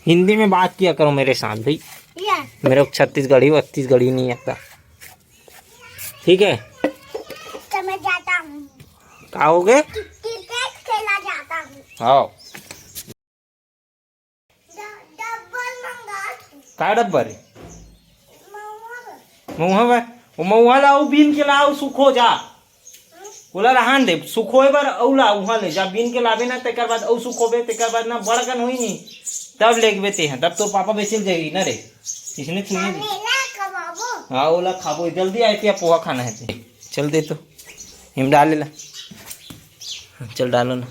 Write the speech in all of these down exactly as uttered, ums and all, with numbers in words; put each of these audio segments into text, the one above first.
हिंदी में बात किया करो मेरे साथ भाई। यस। मेरे को छत्तीसगढ़ी वत्तीसगढ़ी नहीं आता, ठीक है? तो मैं जाता हूँ। का हो गए? क्रिकेट खेला जाता हूँ। हाँ। ड-, डब्बल मंगा। का डब्बा रे? महुआ बा। महुआ बा। वो महुआ ला, अउ बीन के ला, अउ सुखो जा। ओला रहन दे, सुखोए बर अउ ला, उहाँ ले जा, बीन के लाबे ना, तेकर बाद अउ सुखोबे, तेकर बाद ना बड़कन होई नी, तब लेगबे तेहा, तब तोर पापा बेचिल जाही ना रे। इसने छुए दे। हाँ, ओला खाबो, जल्दी आए, तेहा पोहा खाना है ते। चल दे तो, हिम डाले ला। चल डालो ना,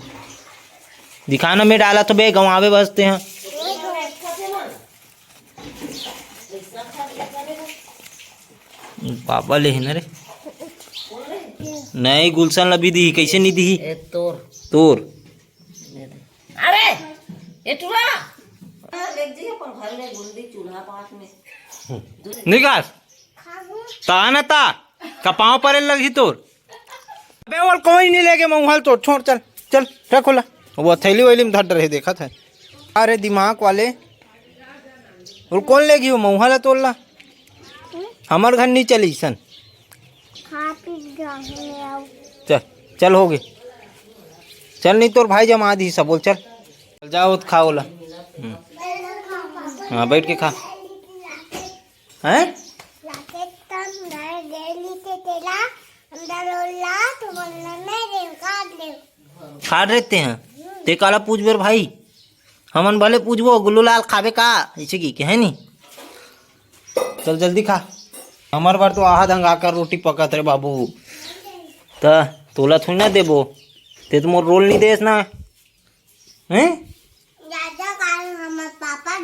दिखा ना, मैं डाला तो बे, गंवावे बस तेहा। पापा ले हे ना रे। नहीं, गुलशन ला भी दी, कैसे नहीं दी? ए, तोर। तोर। अरे, ए टुरा। निकास। ता ना ता, का पाँव परे लगही तोर। अबे, वो कोई नहीं लेगे महुआ ल तोर, छोड़, चल, चल, रख ओला। वो थैली वैली में धर रहे, देखत है। अरे दिमाग वाले, वो कौन लेगी वो महुआ ला तोर ला? हमर घर नहीं चली सन। खा पी जाहूँ मैं अब। चल, चल हो गए। चल नहीं तोर भाई जमा दी सब, बोल चल। चल जाओ तो खा ओला। हम्म। हाँ, बैठ के खा। हैं? लाके तम घर गेली ते तेला, अंदर ओला, तो बोलना मैं रेव, काट ले। खा रहते हैं। ते काला पूछ बेर भाई? हमन भले पूछबो, "गुल्लू लाल खाबे का?" ऐसे की के, है नी? चल जल्दी खा। हमर बर तो आहा धंगा कर रोटी पकत रे बाबू। त तोला थोड़ी ना देबो। ते तो मोर रोल नहीं देस ना। हैं? दादा, काल हमर पापा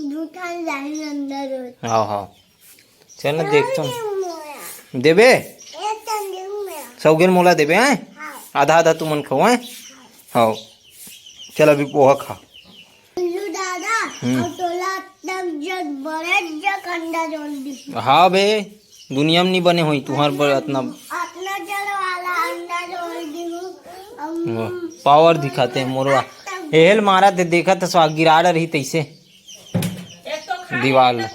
झूठा जाही अंदर रोज। हाँ, हाँ। चल ना, देखथों। देबे? एक टन देहूँ मैं। सौगेन मोला देबे, हैं? हाँ। आधा आधा तुमन खाओ, हैं? हाँ। चल, अभी पोहा खा। गुल्लू दादा, हम्म। और तोला तब जग बड़े जग अंडा जोड़ दी। हाँ बे, दुनिया में नहीं बने होई तुहार बर अतना। अतना जड़ वाला अंडा जोड़ दी हूँ। वाह, पावर दिखाते हैं मोरवा। एहल मारा ते देखत सवा गिरा रही तैसे। दीवाल।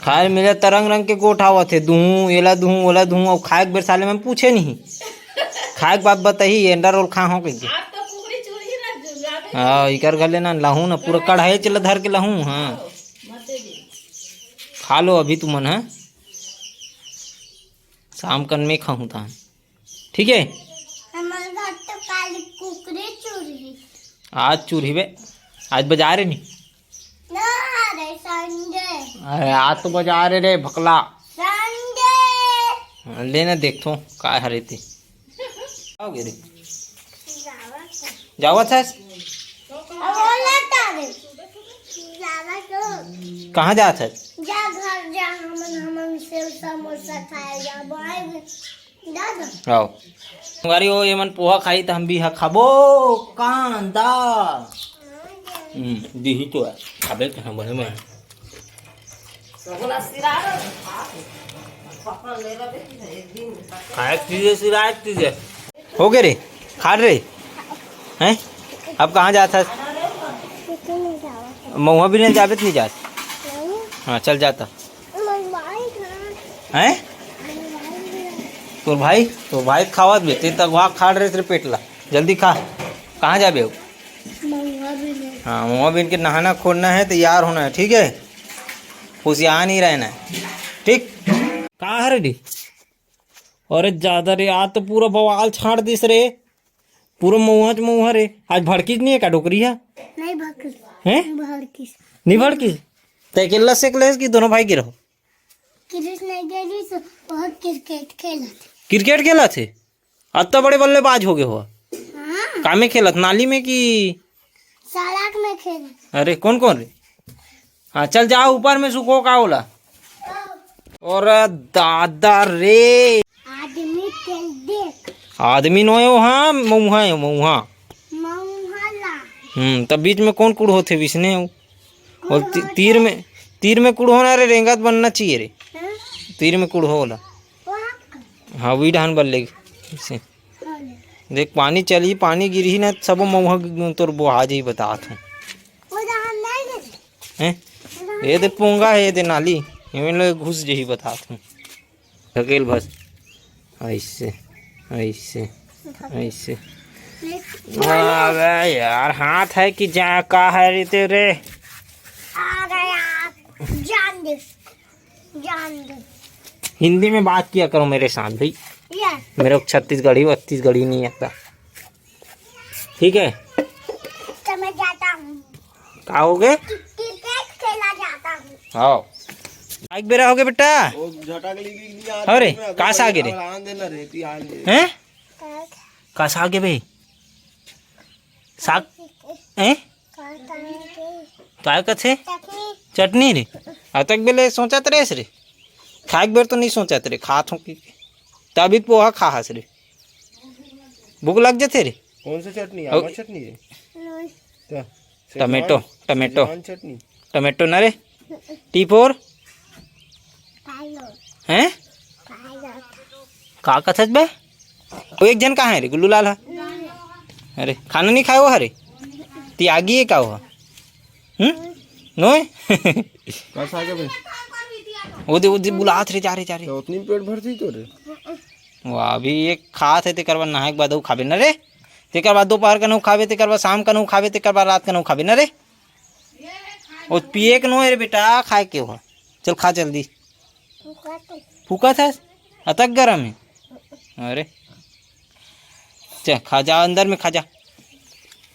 खाए मिले त रंग रंग के गोठ आवत हे, दूहूं, एला दूहूं, ओला दूहूं, अउ खाए के बेर साले मन पूछे नहीं। खाए के बाद बताही, अंडा रोल खा हो कहिके। हाँ, इकर घर ले ना लाहूं ना, पूरा कढ़ाई चला धर के लाहूं, हाँ। खा लो अभी तुमन, हाँ। शाम कन मैं खाहूं तहां। ठीक है। हमर घर तो काली कुकरी चुरही। आज चुरही बे, आज बाजार है नी। ना रे, संडे। अरे, आज तो बाजार है रे भकला। संडे। हाँ, लेना देखथों का हरे ते। का हो गे रे? जावत हस? अब बोला था रे। जावत हो। कहाँ जात हस? जा घर जा, हमन, हमन सेव समोसा खाए जा, बाय। दादा। आओ। संगवारी हो, एमन पोहा खाही त हम भी ह खाबो। कांदा। हम्म, दिही तो है। खाबे त हम बने में। खाए के चीज है, सिराए के चीज है। हो गए रे, खा रे। हैं? अब कहाँ जात हस? महुआ भी नहीं जाबे त नहीं जात। हाँ, चल जाता। हैं? तोर भाई, तोर भाई खावत बे, ते तक वहाँ खाड़ रहे तेरे पेट ला। जल्दी खा। कहाँ जाबे हो? महुआ बीने। हाँ, महुआ बीन के नहाना खोदना है, तैयार होना है, ठीक है? होशियार नहीं रहना है, ठीक? का हरे रे? अरे ज्यादा रे, आज तो पूरा बवाल छाड़ दिस रे। पूरा महुआ च महुआ रे। आज भड़किस नहीं है का डोकरी है? नहीं भड़किस। हैं? भड़किस। नहीं भड़किस? ते अकेला से अकेले कि दोनों भाई गिरो? कृष्ण गेली तो वह क्रिकेट खेलत। क्रिकेट खेलत हे? अत्ता बड़े बल्लेबाज हो गए हो। हाँ। कामे खेलत, नाली में कि? सड़क में खेलत। अरे कौन कौन रे? हाँ, चल जाओ ऊपर में सुखो का ओला। और दादा रे। आदमी तेल देख। आदमी नोहे हो, हाँ, मऊहा है, मऊहा। मऊहा ला। हम्म, तब बीच में कौन कुड़ होथे विसने हो? और ती-, तीर में, तीर में कुड़ होना रे, रेंगत बनना चाहिए रे। हाँ? तीर में कुड़ होला। वहाँ का? हाँ, वी डहान बल्ले से। हाँ, ले। देख, पानी चलही, पानी गिरही ना, सबो मऊहा ग-, तोर बोहा जाही, बतात हूँ। वो हैं? ये दे पोंगा हे, ये दे नाली, एमे ले घुस जही, बतात हूँ। ढकेल बस, ऐसे, ऐसे, ऐसे। अबे यार, हाथ है कि जा, का है रे तेरे? आ गया, जान दे, जान दे। हिंदी में बात किया करो मेरे साथ भाई। ये। मेरे को छत्तीसगढ़ी वत्तीसगढ़ी नहीं आता, ठीक है? तो मैं जाता हूँ। का हो गए? क्रिकेट खेला जाता हूँ। हाँ, एक बेरा हो गए बेटा। वो झटक ली, ली, ली, आ अरे, रही है, कहाँ से आ गए रे? आन देना रे, ती आन दे। हैं? का साग है बे? साग? हैं? काय कथे? चटनी। चटनी रे। अतक बेले सोचत रेहेस रे। खाए के बेर तो नहीं सोचत रे, खात हूँ कि। तभी तो पोहा खा हस रे। भूख लग जथे रे। कौन सा चटनी? अउ- आमा चटनी रे? नहीं। क्या? Tomato, Schezwan? टमेटो। शेजवान चटनी। टमेटो ना रे। टी फोर? हैं? का कथस बे? वो एक झन कहाँ है रे, गुल्लू लाल हा? अरे, खाना नहीं खाए वो हरे? ती आगी है का वो? हम्म? नोए? कस आ गए बे? वो दे, वो दे, बुलात रे, जा रे, जा रे। तो उतनी पेट भर थी तो रे? वो अभी एक खात है, तेकर बाद नहाए के बाद वो खाबे ना रे। तेकर बाद दोपहर का नहू खाबे, तेकर बाद शाम का नहू खाबे, तेकर बाद रात का नहू खाबे ना रे। वो पिए के नोए रे बेटा, खाए के हो। चल खा जल्दी। फूकत है? अतक गरम है। अरे। चल खा जा, अंदर में खा जा।